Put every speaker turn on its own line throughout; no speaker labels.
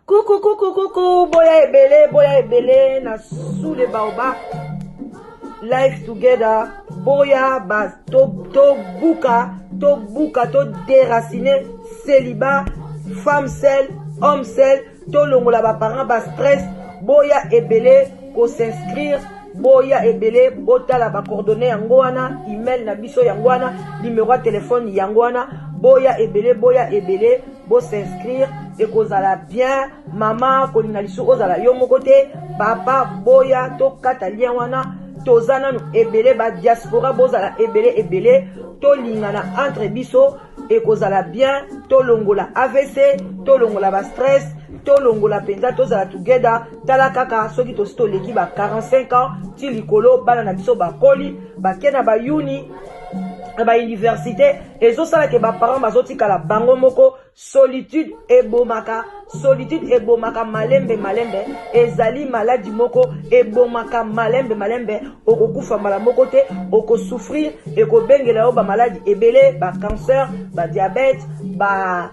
Coucou, coucou, coucou, boya ebele, boya ebele, na sous les baobabs, life together, boya, ba, to, to buka, to buka, to déraciner, célibat, femme seule, homme seul, to longola ba parents, ba stress, boya ebele, ko s'inscrire, boya ebele, botala ba coordonnées yango wana, email na biso yango wana, numéro ya téléphone yango wana, boya ebele, boya ebele, bo s'inscrire ekozala bien. Mama kolinga lisusu ozala yo moko te, papa boya tokata lien wana, toza nanu ebele, ba diaspora bozala ebele ebele, tolingana entre biso ekozala bien, tolongola AVC, tolongola ba stress, tolongola mpenza, tozala together. Tala kaka soki tosi toleki ba 45 ans ti likolo, bana na biso bakoli, bake na ba uni na ba université, ezosala ke ba parents bazotikala bango moko. Solitude ebomaka, solitude ebomaka malembe malembe, ezali maladi moko ebomaka malembe malembe. Okokufa mbala moko te, okosouffrir, ekobengela yo bamaladi ebele, ba cancer, ba diabète, ba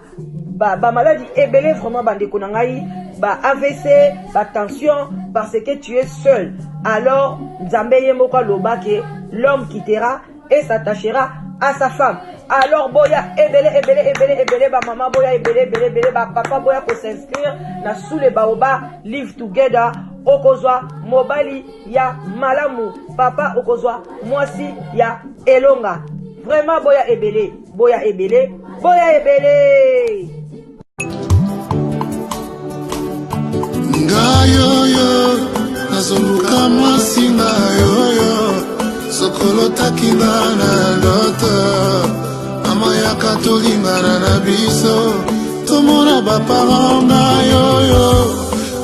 ba maladi ebele. Vraiment bandeko na ngai, ba AVC, ba tension, parce que tu es seul. Alors Nzambe ye moko aloba ke l'homme quittera et s'attachera à sa femme. Alors boya ebele ebele ebele ebele, bamama boya ebele ebele ebele, bapapa boya kos'inscrire na sous le baobab live together. Okozwa mobali ya malamu, papa okozwa mwasi ya elonga. Vraiment boya ebele, boya ebele, boya ebele.
Ngai oyo nazoluka mwasi, ngai oyo sokolotaki nga na ndoto, mama yaka tolingana na biso, tomona baparent. Ngai oyo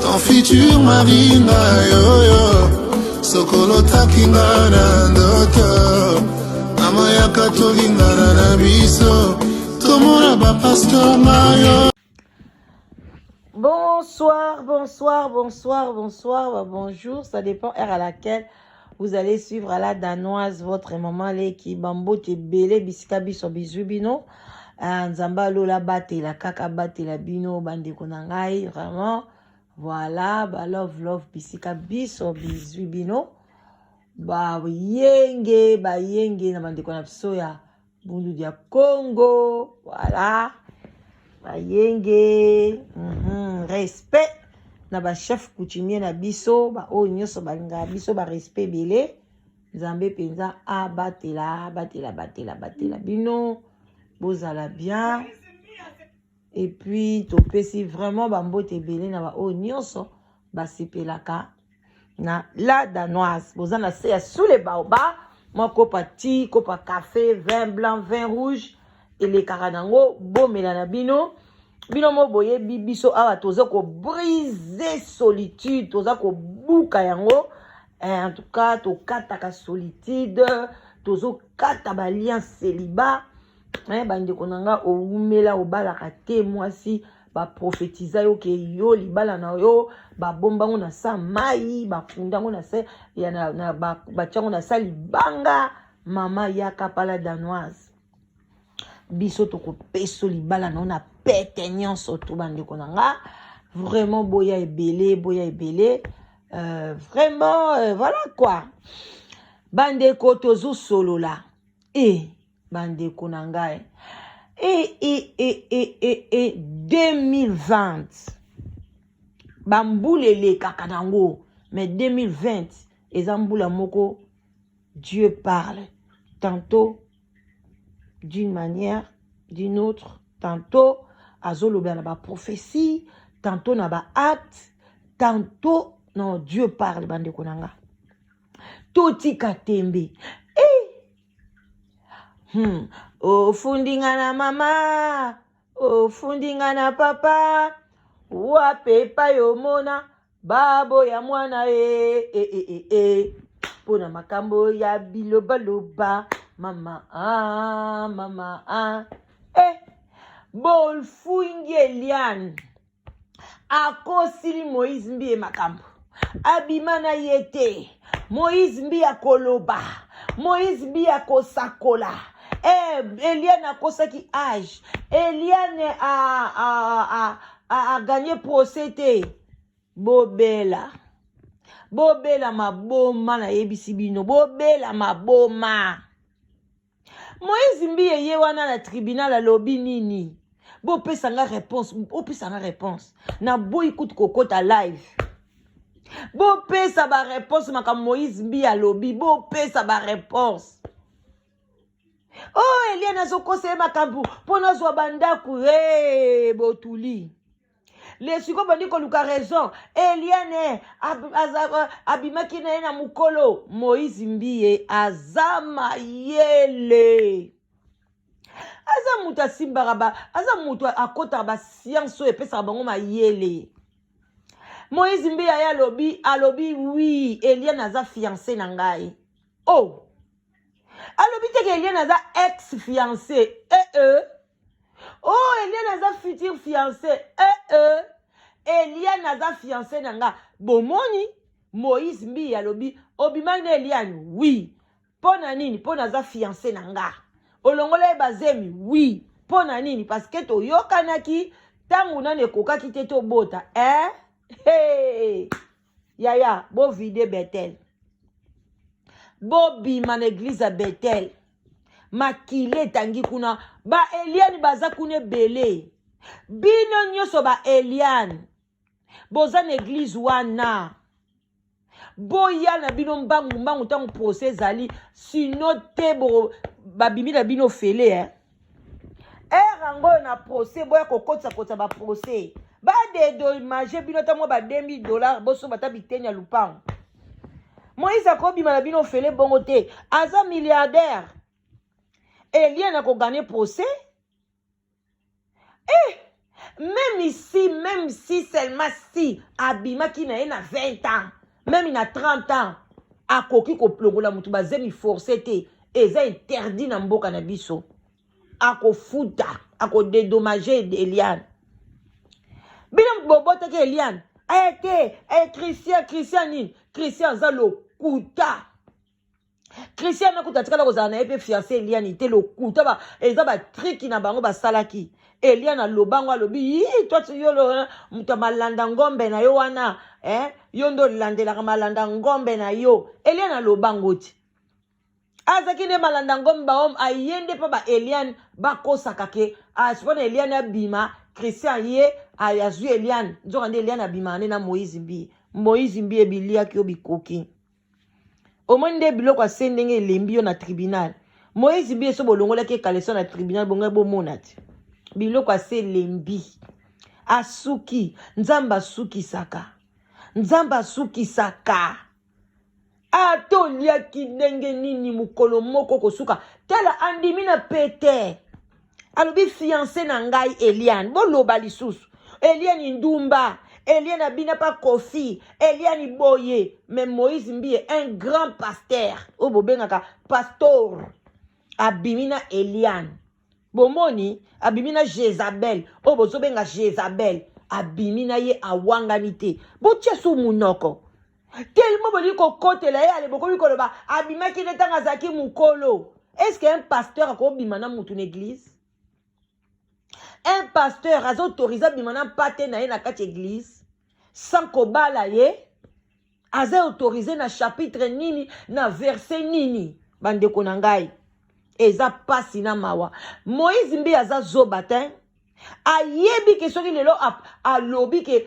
ton futur mari, ngai oyo sokolotaki nga na ndoto, mama yaka tolingana na biso, tomona bapasteur, ngai oyo.
Bonsoir, bonsoir, bonsoir, bonsoir, bah, bonjour, ça dépend heure à laquelle vous allez suivre à la danoise, votre maman leki. Bambote ebele bisika biso bizwi bino. Nzambe alola batela kaka, batela bino bandeko na ngai. Vraiment, voilà, ba love love bisika biso bizwi bino. Bayenge bayenge na bandeko na biso ya Bundu ya Congo, voilà. Bayenge, Respect na ba chef coutumier na biso, ba oyo nyonso balingaka biso, ba respect ebele. Nzambe mpenza abatela, abatela, batela, batela bino, bozala bien. Et puis topesi vraiment bambote ebele na baoyo nyonso basepelaka na la danoise. Boza na se ya sous le baobab, mwa kopa ti, kopa café, vin blanc, vin rouge elekaka nango, bomela na bino. Bino mo boyebi biso awa toza kobriser solitude, toza kobuka yango. En tout cas tokataka solitude, tozokata balien célibat. Bandeko na nga, owumela obalaka te, mwasi baprofetiza yo ke yo libala na yo babombango na sa mai, bakundango na se ya na batiango na sa libanga. Mama yaka pala danoise, biso tokopesa libala na yo na pete nyonso to. Bandeko na nga, vraiment boya ebele, boya ebele. Vraiment, voilà quoi. Bandeko, tozosolola e bandeko na ngai e e e e e e 2020, bambula elekaka nango, mais 2020 eza mbula moko Dieu parle tantôt d'une manière, d'une autre, tantôt azolobela na baprophétie, tantôt na baacte, tantôt non. Dieu parle. Bandeko na nga, totika tembe e. Ofundi nga na mama, ofundi nga na papa, wape epai omona baboya mwana e e e e e mpo na makambo ya bilobaloba. Mama, ah, mama, ah. Eh. Bofungi Eliane akosili Moïse Mbiye makambo abima na ye te. Moïse Mbiye akoloba, Moïse Mbiye akosakola. Eh, Eliane akosaki age, Eliane a, a, a, a, a gagné procès te. Bobela, bobela maboma, nayebisi bino, bobela maboma. Moïse Mbiye ye wana na tribunal alobi nini? Bopesa nga réponse, bopesa nga réponse. Naboyi kutu kokota live. Bopesa ba réponse makambo Moïse Mbiye alobi, bopesa ba réponse. Oh, Eliane azokosa ye makambo mpo nazwa bandako. Hey, botuli. Le sikoyo bandi koluka raison. Eliane abimaki na ye na mokolo. Moïse Mbiye aza mayele. Aza moto asimbaka ba, aza moto akotaka ba science oyo epesaka bango mayele. Moïse Mbiye aye alobi, alobi oui, Eliane aza fiancé na ngai. Oh. Alobi te ke Eliane aza ex fiancé. Eh eh. Oh, Eliane aza futur fiancé. Eh eh. Eliane aza fiancé na nga. Bomoni Moïse Mbiye alobi obimaki na Eliane? Oui. Mpo na nini? Mpo naza fiancé na nga. Olongola ye bazemi? Oui. Mpo na nini? Parce que toyokanaki ntango nani ekokaki te tobota. Eh? Hey. Yaya, bo vide Bethel. Bobima na église ya Bethel. Makila etangi kuna. Ba Eliane baza kuna ebele. Bino nyonso ba Eliane boza na église wana. Boya na bino mbangu mbangu ntango procès ezali, sino te bo babimi na bino fele eh. Ere yango oyo na procès boya kokotisa kotisa ba procès. Ba dédommager bino ata mwa ba 2000 $ bosomba ata biteni ya lupango. Moïse akobima na bino ofele bongo te. Aza milliardaire. Eliane akogane procès. Eh, même ici, même si seulement si abimaki na ye na 20 ans, même na 30 ans, akoki kolongola motu bazemi forcé te. Eza interdit na mboka na biso. Akofuta, akodédommager Eliane. Bino bobotaki Eliane. Eh te, eh Christian, Christian nini? Christian aza lokuta. Christian nakuta atikala kozala na ye mpe fiancé Eliane te, lokuta ba eza ba triki na bango basalaki. Eliane alobango alobi yi toi tu yo moto ya malanda ngombe na yo wana, eh yo ndo olandelaka malanda ngombe na yo. Eliane alobango ti. Azaki nde malanda ngombe ba homme aye nde pa ba Eliane bakosaka ke asipona Eliane abima Christian ye azwi Eliane nzoka nde Eliane abima nde na Moïse Mbiye. Moïse Mbiye biliaki yo bikoki. Omoni nde biloko ase ndenge elembi yo na tribunal. Moïse Mbiye so bolongolaki ekaleso na tribunal bongo bomona te. Biloko ase elembi. Asuki, Nzambe asukisaka. Nzambe asukisaka. Ata oliaki ndenge nini mokolo moko kosuka. Tala andimi na pete. Alobi fiancé na ngai Eliane. Boloba lisusu. Eliane ndumba. Eliane abina pa Kofi. Eliane boye. Mais Moïse Mbiye un grand pasteur. Oyo bobengaka pastor. Abimi na Eliane. Bomoni abimi na Jezabel. Oyo bozobenga Jezabel. Abimi na ye awangani te. Botia su munoko. Tellement bolingi kokotela ye ale bokomi koloba abimaki nde ntango azalaki mokolo. Est-ce qu'un pasteur akobima na mutu na église? Un pasteur aza autorisé abima na mpate na ye na kati église sans kobala ye? Aza autorisé na chapitre nini, na verset nini? Bandeko na ngai, eza pasi na mawa. Moïse Mbiye aza zoba te. Ayebi ke soki lelo alobi ke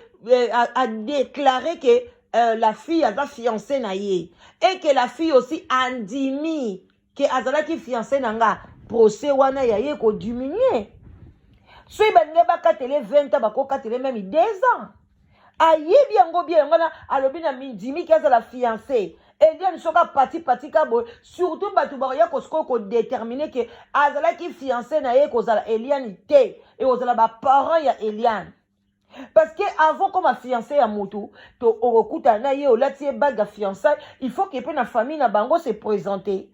a déclaré ke la fille aza fiancée na ye et que la fille aussi andimi ke azalaki fiancée na nga, procès wana ya ye ko diminuer. Soki balingi bakatele 20 ans, bakokatele même 2 ans. Ayebi yango bien, yango wana alobi na mindimi ke azala fiancée. Eliane soki apati pati ka boye, surtout bato bakoya kosikoyo kodéterminer ke azalaki fiancé na ye, kozala Eliane te, ekozala ba parents ya Eliane. Parce que avant comme fiancé ya mutu, to okokutana na ye olati ye bague ya fiançailles, il faut que pe na famille na bango se présenter.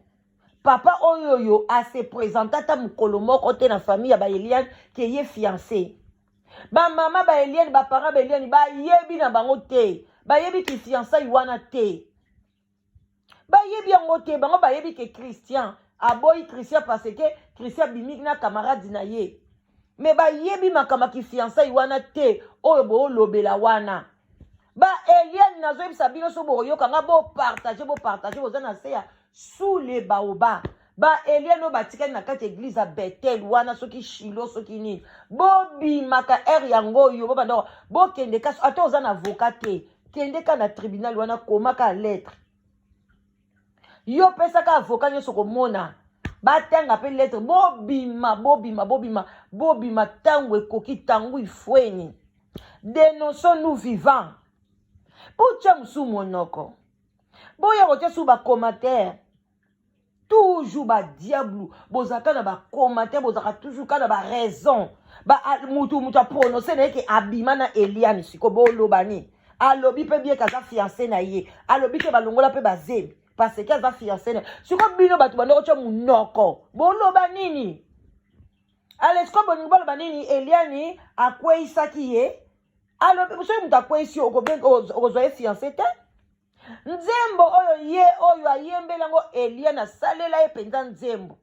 Papa oyo oyo ase presente ata mokolo moko te na famille ya ba Eliane ke ye fiancé. Ba mama ba Eliane, ba parents ba Eliane bayebi na bango te, bayebi ki fiançailles wana te, bayebi yango te. Bango bayebi ke Christian aboyi Christian parce que Christian abimi na camarade na ye, me bayebi makambo ya kifiançailles wana te oyo boolobela wana. Ba Eliane, nazoyebisa bino, so bokoyoka nga, bopartage, bopartage, boza na se ya sous le baobab. Ba Eliane oyo batikali na kati ya église ya Bethel wana, soki Shilo, soki nini, bobimaka heure yango oyo, bobanda bokende kasi ata oza na avocat te, kende ka na tribunal wana, komaka lettre yo, pesaka avocat nyonso komona, batanga mpe lettre. Bobima, bobima, bobima, bobima, ntango ekoki, ntango ifweni. Dénonçons nous vivants mpo tia mosusu monoko, boya kotia susu bacommentaire toujours. Badiablu bozalaka na bacommentaire, bozalaka toujours kaka na baraison. Mutu mutu aprononce na ye ke abima na Eliane, siko boloba nini? Alobi mpe bien ke aza fiancé na ye, alobi ke balongola mpe bazemi parce que aza fiancé na ye. Siko bino bato banda kotya monoko, boloba nini? Ale siko bolingi baloba nini? Eliani akweyisaki ye, alobi soki moto akweyisi yo, okozwa ye fiancé te. Nzembo oyo ye oyo ayembeli yango, Eliane asalela ye mpenza nzembo.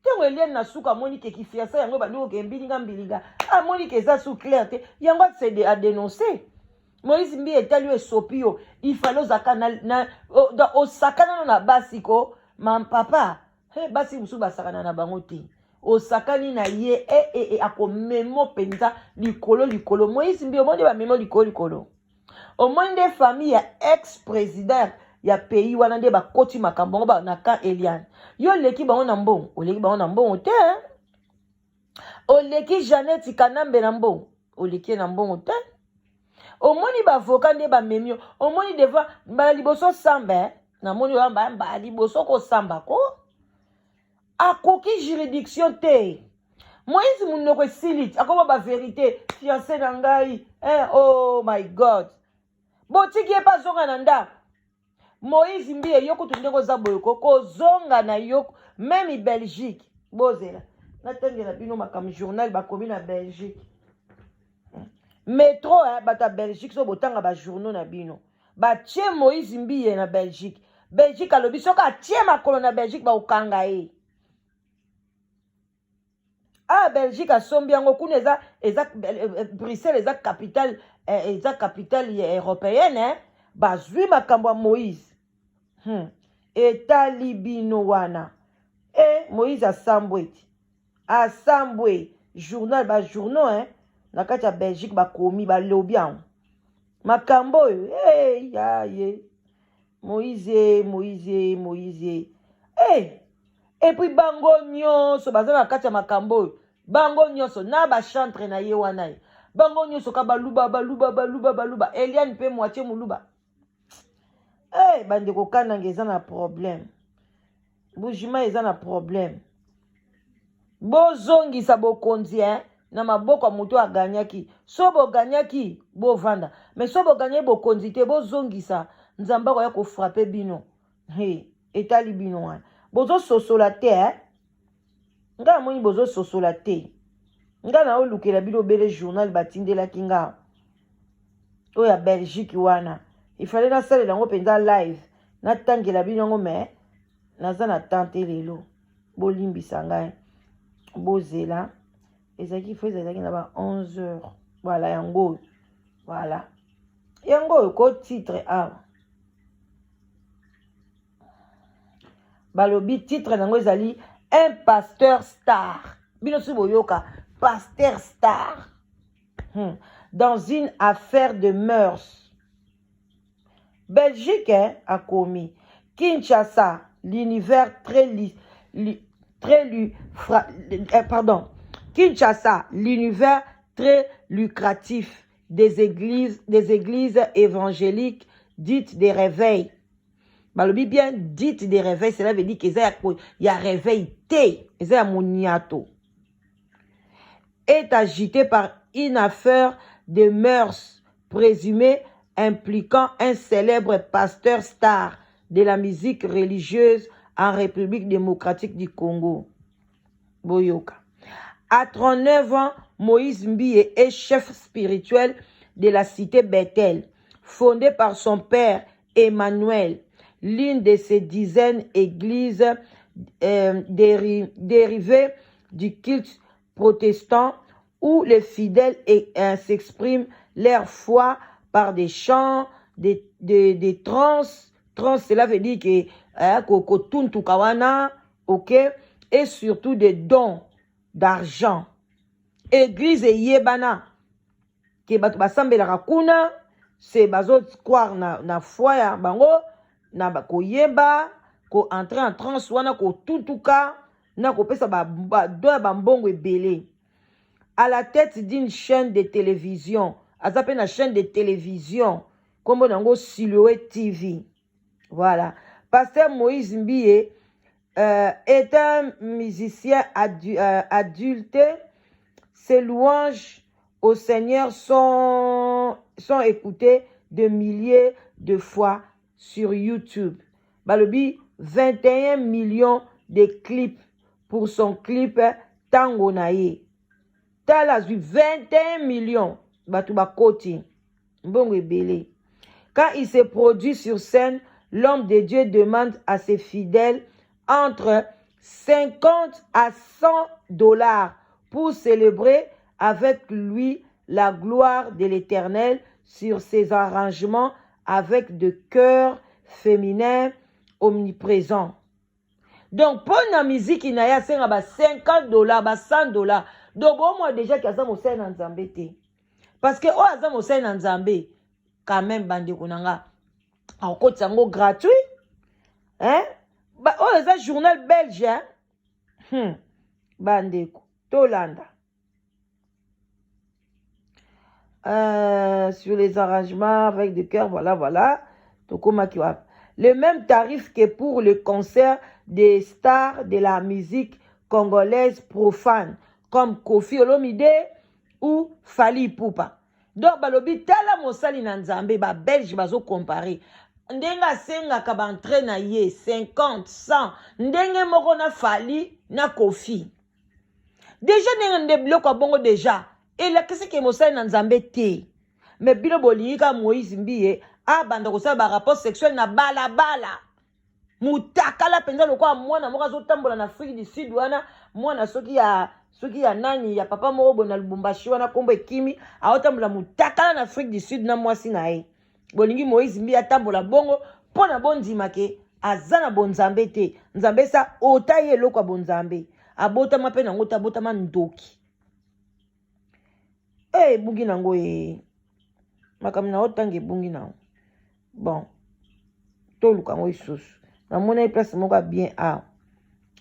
Ntango Eliane na suka amoni ke kifiançailles yango ebandi koke mbilinga mbilinga, amoni ke eza su clair te, yango adénonce Moïse Mbi. Etali yo, esopi yo, ifale ozaka na, osakana no na basi ko mampapa. He, basi mosusu basakana na bango te, osakani na ye e, e, e, akomemo mpenza likolo likolo. Moïse Mbi, omoni bamemo likolo likolo, omoni nde famille ya ex président ya pays wana nde bakoti makambo yango na camp Eliane. Yo oleki bango na mbongo? Oleki bango na mbongo te. Oleki Janete Kanambe na mbongo? Oleki ye na mbongo te. Omoni baavocat nde bamemi yo, omoni devant mbala liboso samba, eh? Namoni oyo mbala liboso kosamba ko akoki juridiction te. Moïse monoko esili, akoma bavérité, fiancé na ngai, eh, oh my God, botiki ye mpe azonga na ndako. Moïse Mbiye, yo kutu ndenge oza boye, ko kozonga na yo même Belgique. Bozela natangela bino makambo journal bakomi na Belgique, Metro, eh, bato ya Belgique, so botanga bajournaux na bino, batie Moïse Mbiye na Belgique. Belgique alobi soki atie makolo na Belgique, bakokanga ye. Ah, Belgique asombi yango kuna, eza Bruxelles, eza capitale, eza capitale européenne, eh? Bazwi makambo ya Moïse. Etali bino wana e Moïse asambwe eti asambwe. Journal, bajournaux, eh? Na kati ya Belgique bakomi, balobi yango makambo oyo. Hey, ya ye Moïse, Moïse, Moïse, hey! Et puis bango nyonso baza na kati ya makambo oyo, bango nyonso na bachantre na ye wana, ye bango nyonso ka baluba, baluba, baluba, baluba. Eliane mpe moitié moluba. Hey, bandeko, Kananga eza na problème, Bujima eza na problème. Bozongisa bokonzi, eh? Na maboko ya moto aganyaki. So boganyaki, bovanda, mais so boganyaki bokonzi te, bozongisa. Nzambe akoya kofrapper bino. Hey, etali bino wana, bozososola te, eh? Ngai amoni bozososola te. Ngai naolukela bino obele journal batindelaki nga oyo ya Belgique wana. Ifale nasalela yango mpenza live, natangela bino yango, mais naza na temps te lelo, bolimbisa ngai. Bozela, ezalaki fo ezalaki na ba 11 heures. Voilà, yango oyo, voilà, yango oyo ko titre awa balobi, titre nango ezali "Un pasteur star". Bino soki boyoka pasteur star, Dans une affaire de mœurs. Belgique, hein, akomi Kinshasa, l'univers très li, li, très lu, fra, pardon, Kinshasa, l'univers très lucratif des églises évangéliques dites des réveils. Balobi bien dites des réveils, cela veut dire que eza ya réveil te, eza ya moniato. Est agité par une affaire de mœurs présumée impliquant un célèbre pasteur star de la musique religieuse. en République démocratique du Congo. Boyoka. À 39 ans, Moïse Mbiye est chef spirituel de la cité Bethel, fondée par son père Emmanuel, l'une de ses dizaines églises dérivées du culte protestant où les fidèles s'expriment leur foi par des chants, des transes. Trans, cela veut dire que kotuntuka wana, ok, et surtout des dons d'argent. Église eyebana ke bato basambelaka kuna, se bazo croire na foi ya bango na koyemba, koentrer en transe wana, kotuntuka na kopesa badon ya bambongo ebele. À la tête d'une chaîne de télévision, aza mpe na chaîne de télévision, nkombo nango Siloé TV. Voilà. Pasteur Moïse Mbiye est un musicien adulte. Ses louanges au Seigneur sont écoutées de milliers de fois sur YouTube. Balobi 21 millions de clips pour son clip Tango na ye. Tala, azwi 21 millions, bato bakoti mbongo ebele. Quand il se produit sur scène, l'homme de Dieu demande à ses fidèles entre 50 à 100 $ pour célébrer avec lui la gloire de l'Éternel sur ses arrangements avec de chœurs féminins omniprésents. Donc mpo na miziki na ye, asenga ba 50 $, ba 100 $. Donc bomwa déjà ke aza mosali na Nzambe te, parce que oyo aza mosali na Nzambe quand même, bandeko na nga, akokotisa yango gratuit, hein? Oyo eza journal belge, hein? Bandeko, tolanda. Sur les arrangements avec des chœurs, voilà. Tokomaki wapi? Le même tarif que pour le concert des stars de la musique congolaise profane comme Koffi Olomide ou Fally Ipupa. Donc balobi, tala mosali na Nzambe, babelge bazocomparer ndenge asengaka baentrée na ye 50, 100, ndenge moko na Fally na Koffi. Déjà ndenge nde biloko ya bongo déjà elakisi ke mosali na Nzambe te. Me bino bolingi kaka Moïse Mbiye abanda kosala barapport sexuel na balabala, mutakala mpenza, lokola mwana moko azotambola na Afrique du Sud wana, mwana soki ya nani, ya papa moko boye na Lubumbashi wana, nkombo ekimi, aotambola mutakala na Afrique du Sud na mwasi na ye. Bolingi Moïse Mbiye atambola bongo mpo na bondima ke aza na bonzambe te. Nzambe sa ota ye eloko ya bonzambe, abotama mpe nango te, abotama ndoki. E ebungi nango, e makambo na otanga ebungi nango. Bon, toluka yango lisusu. Namoni place moko ya bien awa,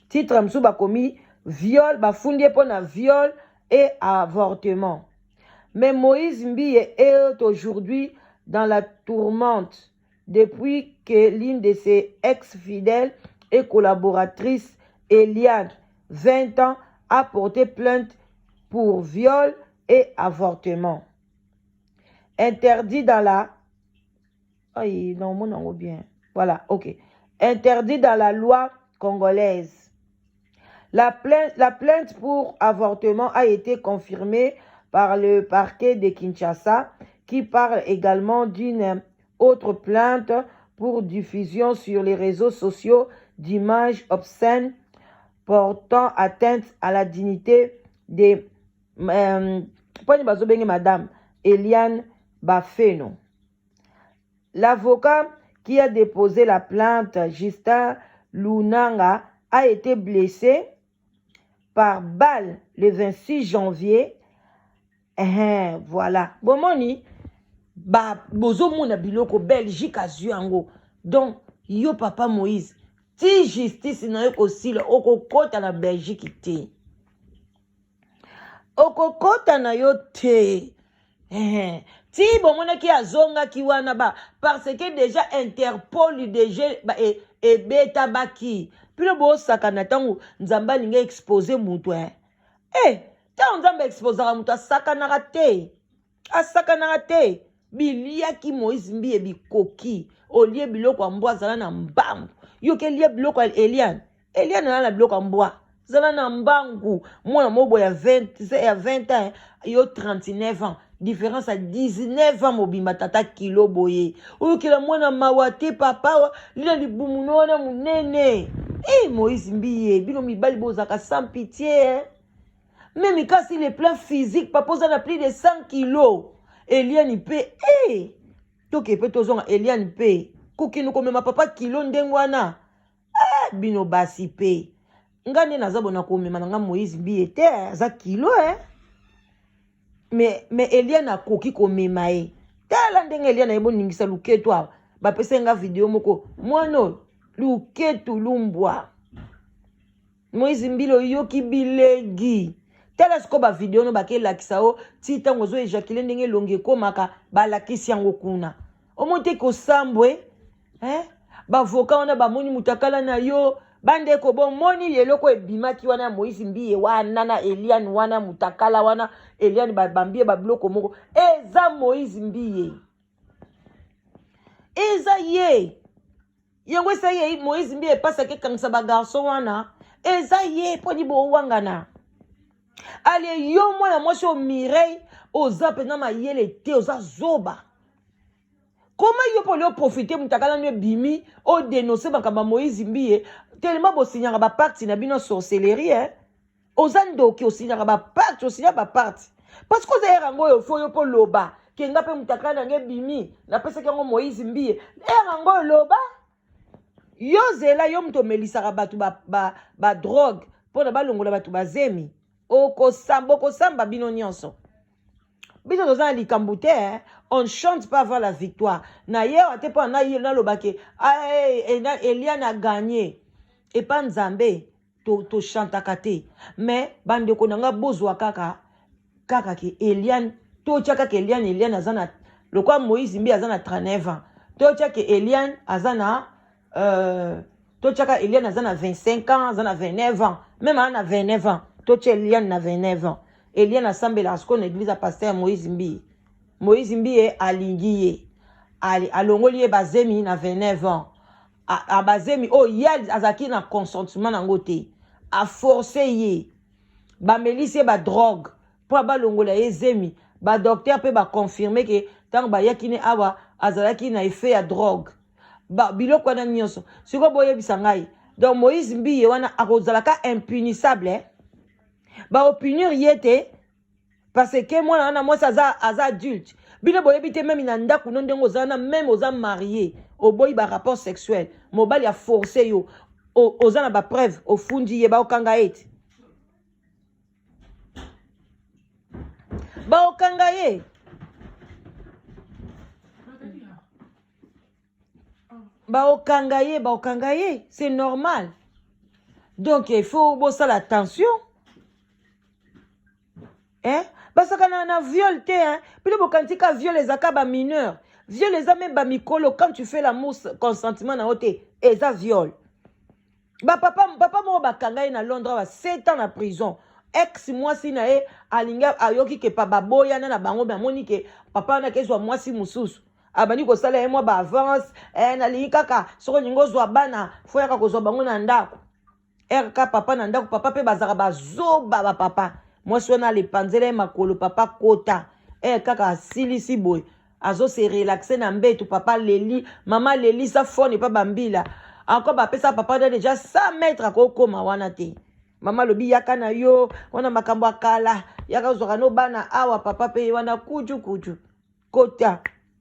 titre mosusu bakomi viol, bafundi ye mpo na viol et avortement. Mais Moïse Mbiye est aujourd'hui dans la tourmente depuis que l'une de ses ex-fidèles et collaboratrices, Eliane, 20 ans, a porté plainte pour viol et avortement. Interdit dans la... Aïe, non, mon bien. Voilà, ok. Interdit dans la loi congolaise. La plainte pour avortement a été confirmée par le parquet de Kinshasa, qui parle également d'une autre plainte pour diffusion sur les réseaux sociaux d'images obscènes portant atteinte à la dignité de Madame Eliane Bafeno. L'avocat qui a déposé la plainte, Justin Lunanga, a été blessé par balle le 26 janvier. Eh, voilà. Bomoni, ba bozomona biloko Belgique azwi yango. Donc yo papa Moïse, ti justice na yo kosila, okokɔta na Belgique te, okokɔta na yo te. Eh, ti bomonaki azongaki wana ba parce que déjà Interpol déjà ebetabaki bino. Bosakana ntango Nzambe alingi expose moto, eh? Eh, ntango Nzambe exposaka moto, asakanaka te, asakanaka te. Biliaki Moïse Mbiye bikoki olie biloko ya mbwa, azala na mbambu. Yo ke lia biloko ya Eliane. Eliane na biloko ya mbwa. Zala na mbangu. Mwana moko ya 20 ya 20 ans, yo 39 ans. Différence ya 19 ans mobimba tata kilo boye. Oyokela mwana mawa te papa, lina libumu no wana munene. Eh Moïse Mbiye, bino mibali bozaka sans pitié. Hein? Même quand sur le plan physique, papa oza na plus de 100 kilos. Eliane pe eh toke pe tozonga Eliane pe kokende komema papa kilo ndenge wana. Eh, bino basi pe nga nde naza bona komema na nga Moïse Mbiye te aza kilo eh. Mais Eliane akoki komema ye. Tala ndenge Eliane aye boningisa luketu awa. Bapesa nga video moko mwana oyo luketu lumbwa. Moïse Mbile oyoki bilegi. Tala sikoyo ba video no bakelakisa yo ti ntango ozo ejakile ndenge elongi ekomaka balakisi yango kuna. Omoni te kosambwe eh? Bavoka wana bamoni mutakala na yo bandeko bomoni eloko ebimaki wana ya Moïse Mbiye wana na Eliane wana mutakala wana Eliane babambi ye babiloko moko eza Moïse Mbiye eza ye yango esa ye Moïse Mbiye epasaki ekangisa ba garçon wana eza ye mpo ni bowangana ale yo mwana mwasi oyo Mireille oza mpenza mayele te oza zoba koma yo mpo olio profite mutakala no ebimi odenonse makambo ya Moïse Mbiye tellement bosignaka bapacte na bino sorcellerie eh? Oza ndoki osignaka bapacte osinya bapacte parce que oza ere yango oyo fo yo mpo loba ke nga mpe mutakala na nga ebimi napesaki yango Moïse Mbiye ere yango oyo loba yo zela yo moto omelisaka bato badrogue ba, ba mpo na balongola bato bazemi okosamba okosamba bino nyonso biso toza na likambo te eh? On ne chante pas avant la victoire na ye awa te mpo naloba ke ah, eh, eh, Eliane a gagné epa Nzambe tochantaka to te mais bandeko na nga bozwa kaka kaka ke Eliane totya kaka Eliane Eliane aza na lokola Moïse Mbi aza na 39 ans totya ke Eliane aza na totyaka Eliane aza na 25 ans aza na 29 ans même aza na 29 ans totya Eliane na 29 ans Eliane asambelaka sikoyo na église ya pasteur Moïse Mbi Moïse Mbiye alingi ye alongoli ye bazemi na 29 ans a bazemi oyo ye azalaki na consentement nango te aforce ye bamelisi ye badrogue mpo balongola ye zemi badocteur mpe baconfirme ke ntango bayaki ne awa azalaki na effet ya drogue ba biloko wana nyonso sikoyo boyebisa ngai donc Moïse Mbiye wana akozalaka impunissable eh? baopinir ye te parce que mwana wana mwasi aza, aza adulte bino boyebi te meme na ndako no ndenge oza na meme oza marie oboyi barapport sexuel mobali aforce yo oza na bapreuve ofundi ye baokanga ye te baokanga ye baokanga ye baokanga ye c'est normal donc il faut bosala attention eh? basakana na viol te hein? Bino bokanisi ka viol ezaka ba mineur viol eza meme ba mikolo quand tu fais l'amour consentement na yo te eza viol bapapa papa moko bakanga ye na Londres awa 7 ans na prison ex mwasi na ye alingi ayoki ke pa baboyana na bango me amoni ke papa wana akezwa mwasi mosusu abandi kosala ye mwa baavance eh, nalingi kaka soki olingi ozwa bana fo yaka kozwa bango na ndako rk papa na ndako papa mpe bazalaka bazoba bapapa mwasi wana alepanzela ye makolo papa kota eh, kaka asilisi boye azo se relaxer na mbetu papa leli mama lelisa fone epa bambila encore bapesa papa wana deja 100 mètre akokoma wana te mama alobi yaka na yo wana makambo ya kala yaka ozwaka no bana awa papa mpe ye wana kuju kuju kota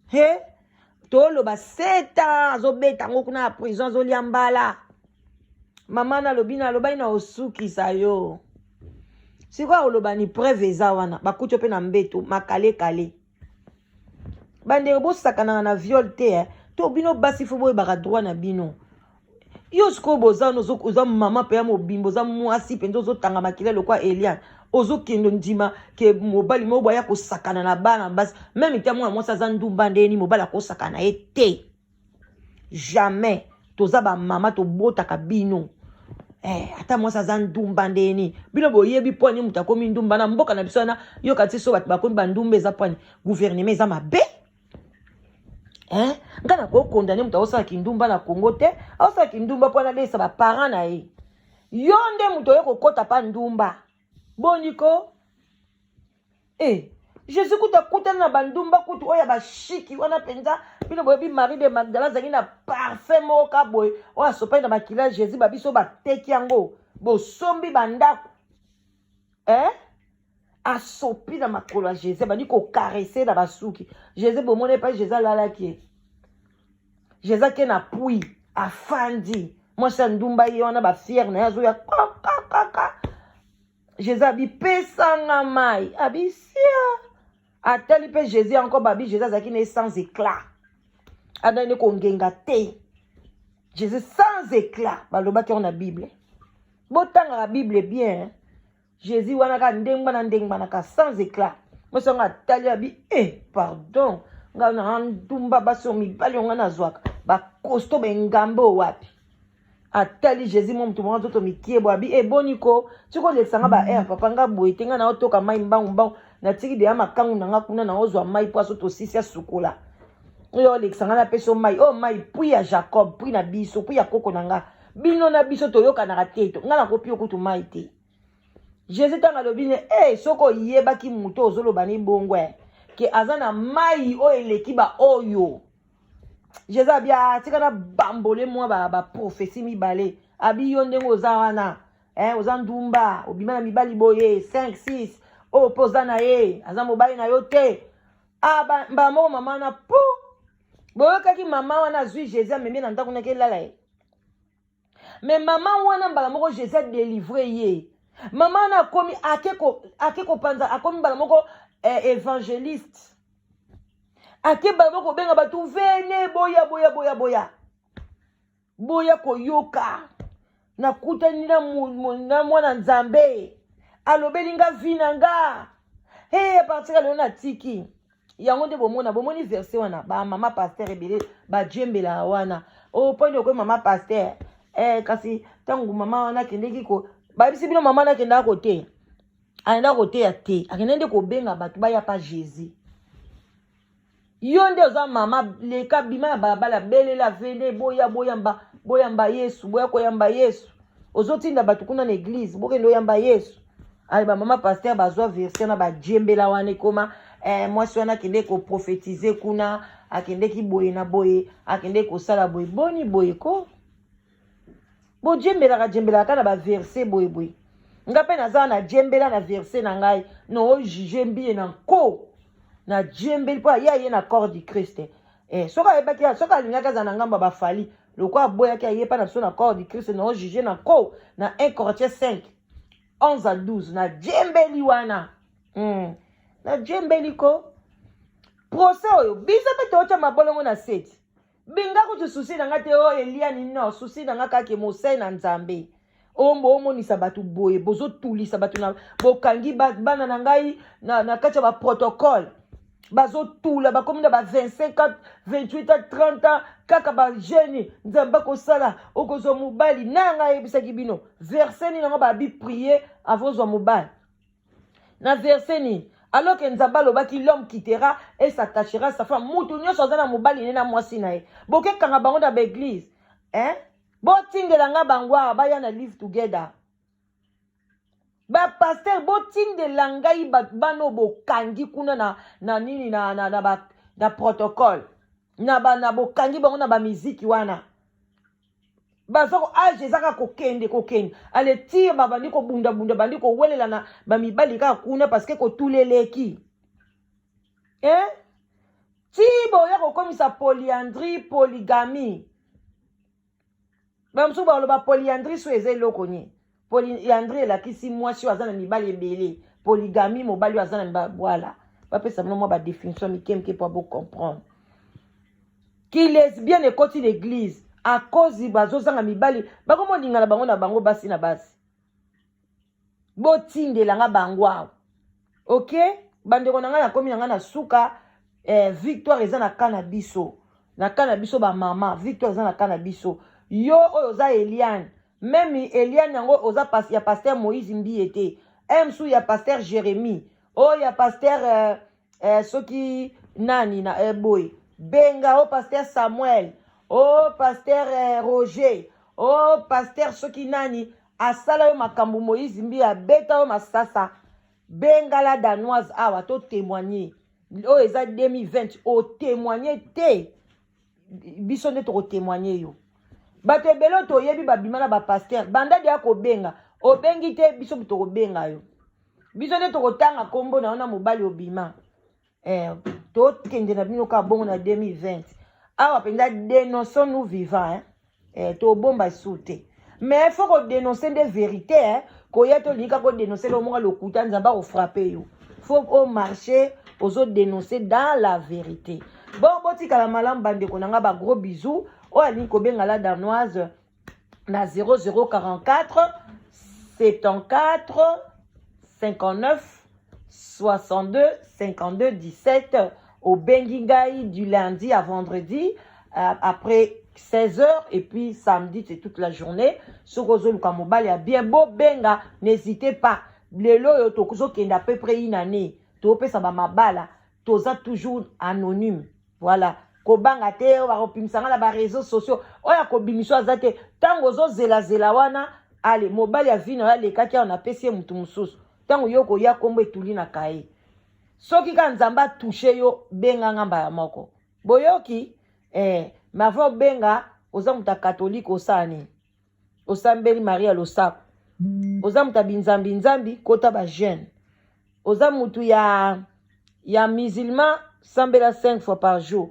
he toloba 7 ans azobeta yango kuna ya prison azolia mbala mama nalobi nalobaki na osukisa yo sikoyo akoloba ni preuve eza wana bakuti yo mpe na mbeto makalekale bandeko bosakanaka na viol te eh. To bino basi fo boyebaka droit na bino yo sikoyo boza oza mama mpe ya mobimba oza mwasi mpenza ozotanga makila lokwa Eliane ozokende ondima ke mobali moko boya kosakana na bana basi meme te mwana mwasi aza ndumba ndeni mobali akosakana ye te jamais toza bamama tobotaka bino eh, ata mwasi aza ndumba ndeni bino boyebi pwani moto akomi ndumba na mboka na biso wana yoka ti so bato bakomi bandumba eza pwani gouvernement eza mabe. Hein? Nga na ko condamner moto akosala kindumba na Congo te, akosala kindumba mpo analesa ba parents na ye. Yo nde moto oye kokota pa ndumba. Boni ko? Eh, Jésus kutu akutana na bandumba kutu oyo ya bashiki wana mpenza. Bino boyebi Marie de Magdala azalaki na parfum moko ka boye oyo asopaki na makila ya Jésus, babiso bateki yango, bosombi bandako. Eh? Asopi na makolo ya Jésus, abandi kokarese na basuki Jésus. Bomoni epai Jésus alalaki ye, Jésus ake na pui afandi, mwasi ya ndumba ye wana bafiere na ye azoya kakakaka. Jésus abi pesanga mai, abi sia atali mpe Jésus encore, babi Jésus azalaki na ye sans éclat, adani kongenga te. Jésus sans éclat, balobaki yango na Bible. Botangaka Bible bien. Jésus wana kaka ndenge wana, ndenge wana kaka sans éclat. Mwasi yango atali, abi e pardon, ngai na ndumba, basi oyo mibali oyo ngai nazwaka bakosto bengambe oyo wapi? Atali Jésus mo moto moko nzoto mikie bo, abi eboni ko tiki olekisa nga ba air papa, nga boye te, nga na otoka mai mbangu mbangu, natiki deya makangu na nga kuna, na ozwa mai mpo aso tosisi asukola oyo olekisa nga, napesa mai oyo, mai puits ya Jacob, puits na biso, puits ya koko na nga. Bino na biso toyokanaka te, nga nakopi yo kutu mai te. Jésus ntango alobi ne e soki oyebaki moto ozoloba ni bongo ke aza na mai oyo eleki baoyo. Jésus abi atika na bambole mwa baprophétie mibale, abi yo ndenge oza wana, eh, oza ndumba, obima na mibali boye 5 6, oyo mpe oza na ye aza mobali na yo te. Ah, mbala moko mama wana po boyokaki mama wana azwi Jésus, amemi na ndako naki elala ye. Me mama wana mbala moko Jésus adélivre ye. Mama wana akomi ake kopanza, akomi mbala moko évangéliste, ake mbala moko kobenga bato: "Venez, boya, boya, boya, boya, boya koyoka, nakutani na mwana Nzambe, alobeli nga vie na nga. Hey, à partir ya lelo natiki yango." Nde bomona, bomoni verset wana, bamama pasteur ebele bajembelaka wana o mpo nde okoyi mama pasteur kasi ntango mama wana akendeki ko bayebisi bino, mama wana akendaka koteya, akendaka koteya te, akende nde kobenga bato baya pa Jésus. Yo nde oza mama, leka, bima na balabala, belela: "Venez, boya, boyamba, boyamba Yesu, boya koyamba Yesu." Ozotinda bato kuna na église, bokende oyamba Yesu. Ale bamama pasteur bazwa verset na bajembela wana, ekoma mwasi wana akende koprophétiser kuna, akendeki boye na boye, akende kosala boye. Boni boye ko bojembelaka jembelaka kaka na baverset boye boye. Nga mpe naza na jembela na verset na ngai na ojuge mbie na nko na jembeli mpo aye aye na corps du Christ. Soki ayebaki, soki alingaki aza na ngambo ya bafali, lokola aboyaki, aye mpa na biso na corps du Christ, na ojuge na ko na 1 Corinthiens 5 11 à 12 na jembeli wana. Na jembeli ko procès oyo biso mpe tootya mabolongo na seti binga kutu. Souci na nga te oyo Eliani, no souci na nga kaka mosai na Nzambe oyo boomonisa bato boye, bozotulisa bato na bokangi bana na ngai na kati ya baprotocole, bazotula, bakomi na ba 25 ans, 28 ans, 30 ans, kaka bajeune. Nzambe akosala, okozwa mobali na ngai. Ayebisaki bino verset nini yango babi prier avant ozwa mobali na verset nini? Alors que Nzambe alobaki: "L'homme quittera et s'attachera sa femme." Mutu nyonso aza na mobali ne na mwasi na ye, bokekanga bango na baéglise, hein? Botindela nga bango awa, baya na Live Together. Bapasteur, botindela ngai bana oyo bokangi kuna na nini na protocole na bokangi bango na bamiziki wana, baza ko âge eza kaka kokende kokende, ale tire babandi kobundabunda, bandi kowelela na bamibali kaka kuna parce que kotula eleki, eh? Ti boya kokomisa polyandrie, polygamie. Bamosusu baloba polyandrie so eza eloko nini? Polyandrie elakisi mwasi oyo aza na mibali ebele, polygamie mobali oyo aza na mibali. Voilà, bapesa bino mwa badéfinition mike mike mpo bocomprendre. Ki lesbienne ekoti l'église à cause bazozanga mibali, bakomolingana bango na bango, basi na basi. Botindelanga bango awa, ok? Bandeko na ngai, nakomi na ngai na suka. Victoire eza na ka na biso, na ka na biso bamama, victoire eza na ka na biso. Yo oyo oza Eliane, même Eliane yango oza ya pasteur Moïse Mbiye te, msu ya pasteur Jérémie, oyo ya pasteur soki nani na boye. Benga o pasteur Samuel, o pasteur Roger, o pasteur soki nani asala yo makambo. Moïse Mbiye abeta yo masasa, benga La Danoise awa to témoigner. Oyo eza 2020, otémoigne te, biso nde tokotémoigne yo. Bato ebele oyo toyebi babima na bapasteur, banda deya kobenga. Obengi te, biso tokobenga yo, biso nde tokotanga nkombo na yo na mobali obima. Tokende na bino kaka bongo na 2020 awa mpenza. Dénonçons nous vivant, hein? Tobomba su te, mais faut kodénonce nde vérité, hein? Koya tolingi kaka kodénonce lo moko lokuta, Nzambe akofrappe yo. Faut omarche, ozodénonce dans la vérité. Bon, botikala malamu, bandeko na nga, bagros bisous. Oyo alingi kobenga La Danoise na 0044 74 59 62 52 17. Obengi ngai du lundi à vendredi après 16 heures et puis samedi, c'est toute la journée. Soki ozoluka mobali ya bien, bobenga, n'hésitez pas. Lelo oyo tozokende à peu près une année, topesa bamabala, toza toujours anonyme. Voilà, kobanga te bakopimisanga na baréseaux sociaux. Oyo akobimisa aza te. Ntango ozozelazela wana, ale mobali ya vino oyo alekaki awa, napesi ye motu mosusu. Ntango yo koya, nkombo etuli na kaye. Soki kaka Nzambe atouche yo, benga ngamba ya moko. Boyoki mais avant obenga, oza moto ya katolike, osala nini? Osambeli Maria losako. Oza moto ya binzambi nzambi, kota bajeûne. Oza motu ya musulman, sambela 5 fois par jour.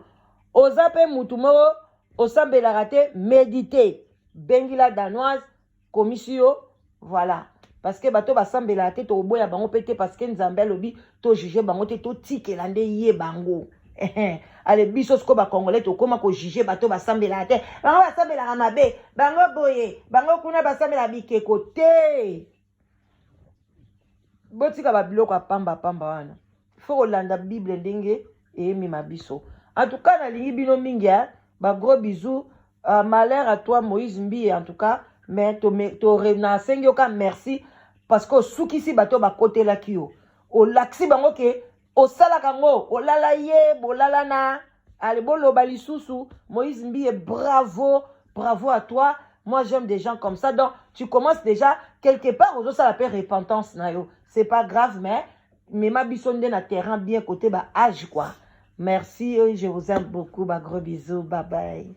Oza mpe mutu moko osambelaka te, médite, bengi La Danoise, komisi yo. Voilà, parce que bato basambelaka te, tokoboya bango mpe te, parce que Nzambe alobi tojuge bango te, totikela nde ye bango. Ale, biso sikoyo bacongolais tokóma kojuge bato basambelaka te. Bango basambelaka mabe, bango boye, bango kuna basambelaka bikeko te. Botika babiloko ya pambapamba wana. Faut kolanda Bible ndenge eyemema biso. En tout cas, nalingi bino mingi, eh? Bagros bisous. Malheur à toi, Moïse Mbiye. En tout cas, mais nasengi yo ka merci, parce que osukisi bato bakotelaki yo, olakisi bango ke osalaka yango, olala ye, bolala na ale, boloba lisusu. Moïse Mbiye, bravo, bravo à toi. Moi, j'aime des gens comme ça. Donc tu commences déjà quelque part, ozosala mpe repentance na yo, c'est pas grave, mais mema biso nde na terrain bien côté ba âge quoi. Merci, je vous aime beaucoup, ba gros bisous, bye bye.